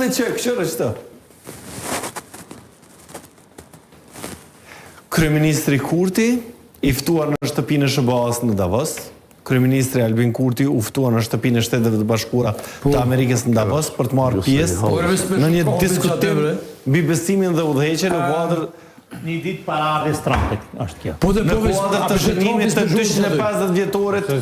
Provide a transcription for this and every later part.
fillit që kqyre qëto. Kryeministri Kurti i ftuar në shtëpinë e SHBA-s në Davos. Kryeministri Albin Kurti u ftua në shtëpinë e Shteteve të Bashkuara të Amerikës në Davos për të marrë pjesë në një diskutim mbi besimin dhe udhëheqjen në kuadër Një ditë para ardhjes Trumpit është kjo. Po dhe në po kuadër të shënimit të 250 vjetorit të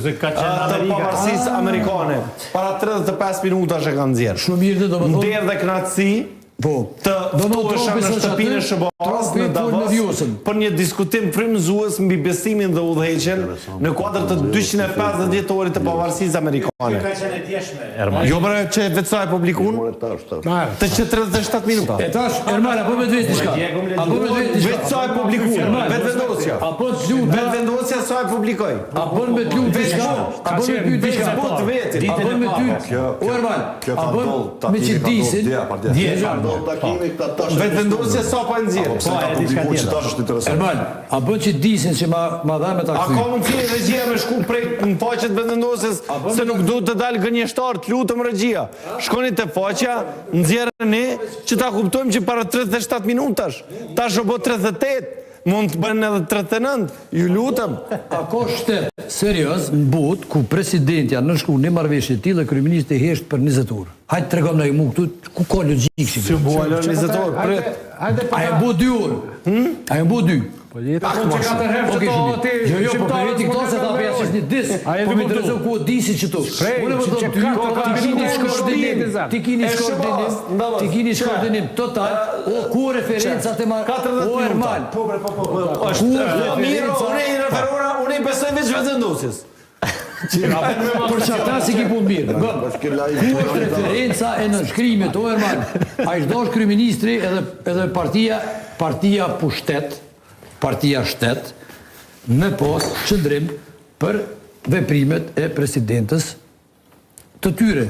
pavarësisë amerikane. Para 35 minutash e kanë nxjerrë. Shumë mirë dhe domethënë. Nder dhe kënaqësi Po. Të ftohesha në shtëpinë e SHBA-së në Davos për një diskutim frymëzues mbi besimin dhe udhëheqjen në kuadër të 250 vjetorit të pavarësisë amerikane. Kjo ka qenë e djeshme, Ermal. Jo bre, që veç sa e publikun? Të që 37 minuta. E tash, Ermal, apo me të vetë diçka? Apo me të vetë diçka? Veç sa e publikun, Vetëvendosja. Apo të lutem. Vetëvendosja sa e publikoi. A bën me të lutë diçka? A bën me pyet diçka? Po të vetin. A bën me ty? O Ermal, a bën me që disin? Dje ka ndodhur takimi këta tash. Vetëvendosja sa po e nxjerr. Apo pse ka publikuar që tash është interesant. Ermal, a bën që disin që ma ma dha me ta A kthy? ka mundësi regjia me shku prej në faqe të Vetëvendosjes se nuk duhet të dalë gënjeshtar, të lutem regjia. Shkoni te faqja, nxjerreni që ta kuptojmë që para 37 minutash. Tash u bë 38. Mund të bëhen edhe 39, ju lutem. A ka shtet serioz në botë ku presidentja nënshkruan një marrëveshje të tillë dhe kryeministri hesht për 20 orë? Hajt tregomna ju mu këtu ku ka logjikë që Si u bo alo 20 orë, prit. A e bo 2 orë? A e bo 2? Po jetë po që katër herë që to ti Jo, jo, po për veti këto se ta bëja si një dis. Po më intereson ku disi që tu. Unë më thon ty, ti kini shkoordinim, ti kini shkoordinim, ti kini shkoordinim total, o ku referencat e ma, o Ermal. Po, po, po, po. Është po mirë, unë i referora, unë i besoj veç Vetëvendosjes. Për që ata si ki punë mirë. Ku është referenca e nënshkrimit, o Ermal? A ishte dasht kryeministri edhe, edhe partia, partia pushtet, partia shtet, me pas qëndrim për veprimet e presidentës të tyre,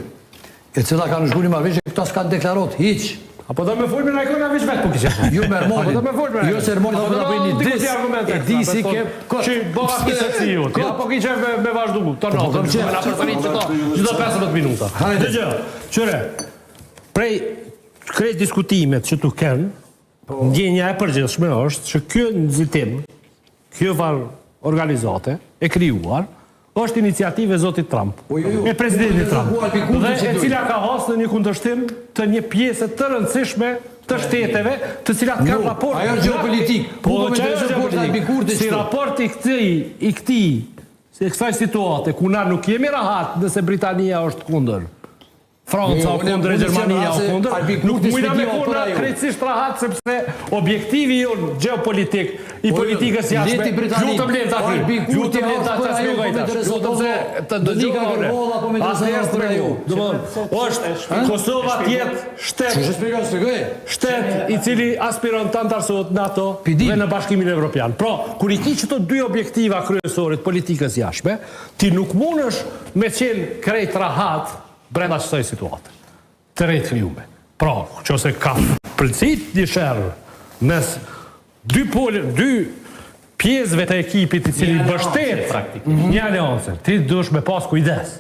e cila ka nënshkru një marrëveshje, këta s'kanë deklarat hiç. Apo do me fol me Rajkon a veç vet po kishe. Jo me Ermalin. Apo do me fol me Jo se Ermalin do ta bëj një dis. E di si ke kot. Që bëra kishe si ju. Ti apo kishe me, me vazhdu të Po, natën. Me na përsërit çdo çdo 15 minuta. Hajde. Dëgjo. Qyre. Prej krejt diskutimet që tu ken, po. ndjenja e përgjithshme është që ky nxitim, kjo farë organizate e krijuar, është iniciativë e zotit Trump, po, jo, jo. e presidentit Trump, Dhe dhe e cila ka hasë në një kundërshtim të një pjese të rëndësishme të shteteve, të cilat kanë raport... Ajo është gjeopolitikë. Po, po që ajo është gjeopolitikë. Si raport i këtij, i këtij, si kësaj situate, ku na nuk jemi rahat nëse Britania është kundër. Franca Jo, o kundër, Gjermania o kundër, nuk mujna me kon na krejtësisht rahat sepse objektivi jonë gjeopolitik i po, politikës jashtme, lutem le ta kry, lutem le ta ta shpjegoj tash, lutem se të dëgjova unë. Asnjëherë s'të megu. Domethënë, është Kosova të jetë shtet. Shtet i cili aspiron të anëtarësohet në NATO dhe në Bashkimin Evropian. Pra, kur i ki qëto dy objektiva kryesore të politikës jashtme, ti nuk mundesh me qenë krejt rahat Brenda kësaj situate të re të krijume. Pra, qëse ka pëlcit një sherr mes dy pole, dy pjesëve të ekipit i cili mbështet një aleancë, ti duhesh me pas kujdes.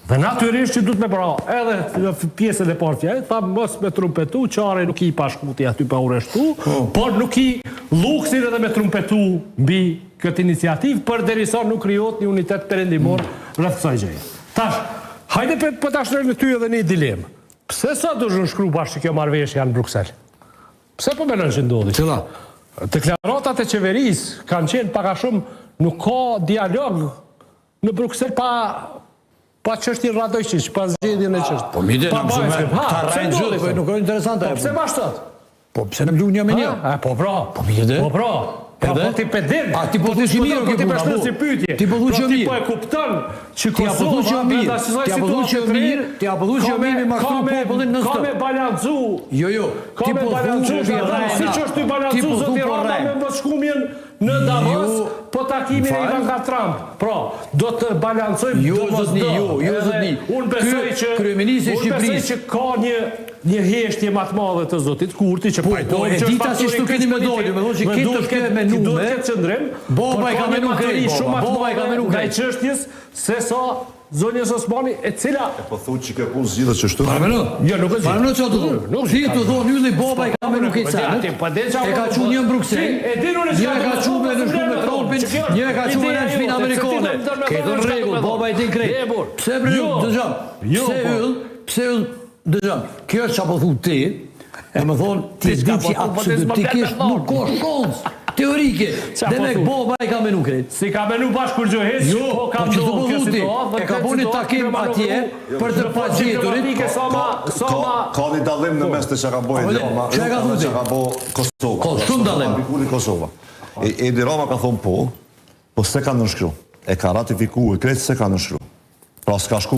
Dhe natyrisht që duhet me pra, edhe në pjesën e parë fjalë, tha mos me trumpetu, qare nuk i pashkuti aty pa u rreshtu, po. por nuk i luksin edhe me trumpetu mbi këtë iniciativë, përderisa nuk krijohet një unitet perëndimor rreth kësaj gjëje. Tash, hajde po, po ta shtroj në ty edhe një dilemë. Pse sot është nënshkru bash që kjo marrëveshja në Bruksel? Pse po menon që ndodhi? Cila? Deklaratat e qeverisë kanë qenë pak a shumë nuk ka dialog në Bruksel pa pa çështjen Radojçiq, pa zgjedhjen e çështjes. Po mi dhe, pa nuk bajsën. Ha, ta pse rrajnë ndodhi gjithë, po sot? nuk është interesante. Po pse bash sot? Po pse në mlu një me një? Ha, po pra. Po mirë dhe? Po pra. Pra Edhe? po ti pe din. A, ti po thu që mirë po kjo ti puna, po shton po. si pyetje. Ti po thu Pra që ti mirë. po e kupton që Ti apo thu që Kosova mirë. brenda kësaj Ti apo thu situate që të re, mirë, ti apo thu ka që me- mirë me mashtru ka me- popullin non Ka stop. me balancu. Jo, jo. Ka Ti me po thu balancu që që rrejna. siç është i Ti balancu po thu zoti po Rama rrejn. me mosshkumjen në Davos, Jo. po takimin e Fal. Ivanka Trump. Pra, do të balancojmë Jo, domosdo. zotni, jo, jo, Edhe zotni. Unë besoj Ky që kryeministri i unë besoj Shqipërisë- që ka një një heshtje më të madhe të zotit Kurti që Po, pajtohet po, e që është dita si faktori shtu keni kyç me politik dalë, me thonë që dhe këtë duhet është ketë- e menume. Duhet ketë qëndrim, Baba por e ka ka një menu maturi krejt, shumë baba, më të baba e ka madhe menu ndaj krejt. çështjes se sa. Zonjës Osmani, e cila E po thu që kjo punë zgjidhet qështu? Paramendo. Jo, nuk e zgjidh. Paramendo çfarë do thonë. Nuk Ti të thonë Ylli Baba i ka menu këtë Po, senet. po, din çfarë E ka po çu thonë. një në Bruksel. Ti, e din unë Një çka e ka do çu me thonë, nënshkru me po, Trumpin, që kjo është një e ka çu me ideja në shpinë jote, se ti amerikane. do të Këtë thonë në çka do rregull, me thonë. baba i din krejt. Je, burr. Pse bre, Jo. dëgjoj. Jo, Pse po. yll, pse yll, dëgjoj. Kjo është çfarë po thu ti. Domethënë ti Ti di çka po që thu, po ti s'më absolutikisht blen me nuk ka shans teorike. Qa po Demek thu? baba i ka menu krejt. Si ka menu bashkë kur gjë hiç, Jo, po ka po që ndodhur po kjo thu ti, situatë, dhe e ka këtë bo një situatë takim kemi atje manovru për të në formë pagjeturit. diplomatike sa ma sa Ka, ma ka një dallim në mes të çka ka bo Edi Po, Rama, çka ka edhe thonë ti? çka ka bo Kosova. Ka shumë dallim. Ka Kosova. E, Edi Rama ka thonë po, po s'e ka nënshkru. E ka ratifiku e krejt s'e ka nënshkru. Pra s'ka shku.